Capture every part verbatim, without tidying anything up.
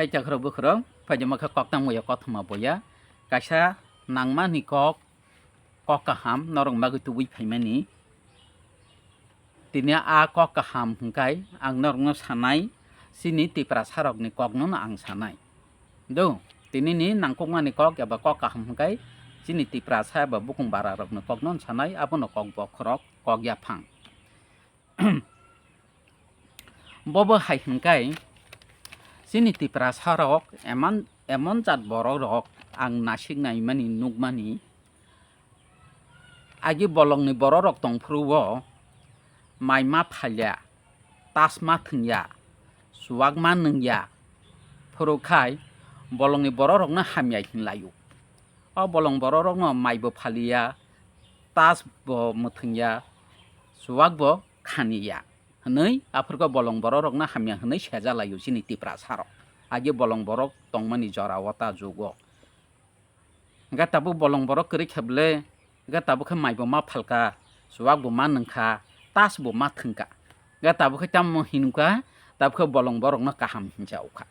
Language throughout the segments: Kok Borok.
Hai chakhwrok bwkhwrok, phaijama khe kok tangmaya kothoma boya. Kaisa nangmani kok, kok kaham norok bagwi tubui phaimani. Tini a kok kaham hwnkhe ang norokno sanai, chini Tiprasarokni kokno ang sanai. Do, tinini nangkukmani kok eba kok kaham hwnkhe chini Tiprasa eba bukung bararokni kokno sanai, abono kok bokhorok, kok yaphang. Bobo hai hwnkhe chini Tiprasarok emon, emon jat borokrok ang nasik naimani nukmani, agi bolongni borokrok tongphuru o mai ma phalya, tas ma thwngya, chuwak ma nungya, phuru khai bolongni borokrokno hamya hinlaio. O bolong borokrokno mai bo phaliya, tas bo mwthwngya, chuwak bo khaniya hwnwi aphurkhe bolong borokrokno hamya hwnwi sejalaio chini Tiprasarok. Agi bolong borok tongmani jorao ta jugo. Hwnkhe tabuk bolong borok kwrwi khe bwle, hwnkhe tabuk khe mai bo ma phalka, chuwak bo ma nungkha, tas bo ma thwngkha. Hwnkhe tabuk khe tamo hinukha, tabuk khe bolong borokno kaham hinsa ukha.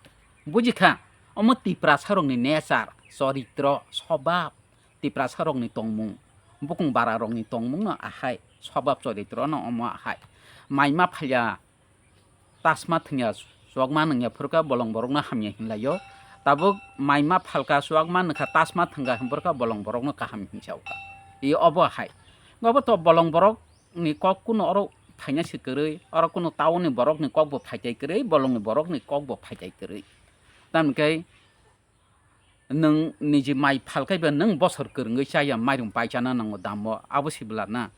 Bujikha, omo Tiprasarokni nature, choritro, swbab, Tiprasarokni tongmung, bukung bararokni tongmungno ahai, swbab choritrono omo ahai. Mai ma phalya, tas ma thwngya, chuwak ma nungya phurkha bolong borokno hamya hinlaio. Tabuk mai ma phalka, chuwak ma nungkha, tas ma thwngkha hwnphurkha bolong borokno kaham hinsa ukha. I obo ahai. Obo to bolong borokni kok kuno oro phaina se kwrwi, oro kuno town ni borokni kok bo phaitai kwrwi, bolongni borokni kok bo phaitai kwrwi. Tamni khe nwng niji mai phalkhaiba nwng bosor kwrwngwi chaya, mairum pai chana nango damo, abo sibwla na.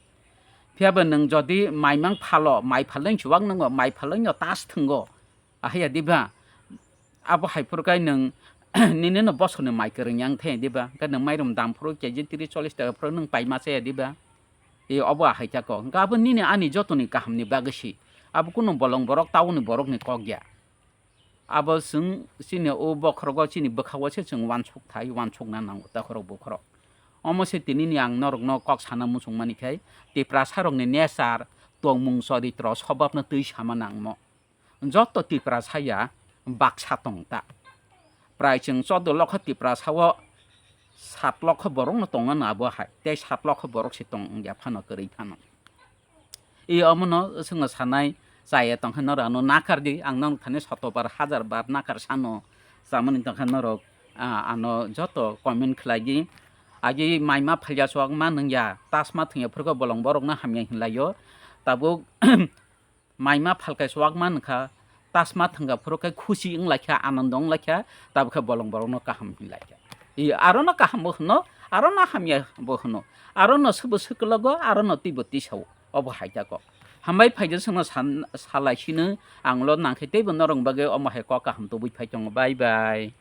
Phiyaba nwng jodi mai mang phalo, mai phalnai chuwak nwngo, mai phalnai no tas thwngo, ahaiya diba? Abo hai phuru khai nwng nini no bosorni mai kwrwng yang thaya diba? Khe nwng mairum dam phuru K G tris chollish taka phuru nwng pai ma chaya diba? E obo ahai tako. Hwnkhe abo nini ani jotoni kahamni bagwi si. Abo kunu bolong borok, town ni borokni kok ya. Abo chwng chini o bokhorogo chini bwkhago se chwng uansuk thai, uansukna nango takhorok bukhorok. Omo se tinini ang norokno kok sana muchung mani khai, Tiprasarokni nature, tongmung, choritro, swbabno twi sama nangmo. Joto Tiprasa ya baksa tong ta. Prai chwng choudo lokho Tiprasa o sat lokho borokno tongna nabo hai, tei sat lokho borok se tong ya phano kwrwi phano. I omono chwngno sanai chaya tongkha norok ano nakar di, ang norok thani soto bar, hajar bar nakar sano, chamani tongkha norok, ah, ano joto comment khlai di. Agi mai ma phalya chuwak ma nungya, tas ma thwngya phurkha bolong borokno hamya hinlaio. Tabuk mai ma phalkai chuwak ma nungkha, tas ma thwngkha phurkha khusi wnglaikha, anondo wnglaikha, tabukhe bolong borokno kaham hinlaikha. I arono kaham bo hwno, arono hamya bo hwno, arono swbo swklogo, arono twibo tisao. Obo hai tako. Hambai phaijak chwngno san-, salai sino, ang ulo nangkhe teibo norok bagwi omo hai kok kaham tubui phai tongo. Bye bye.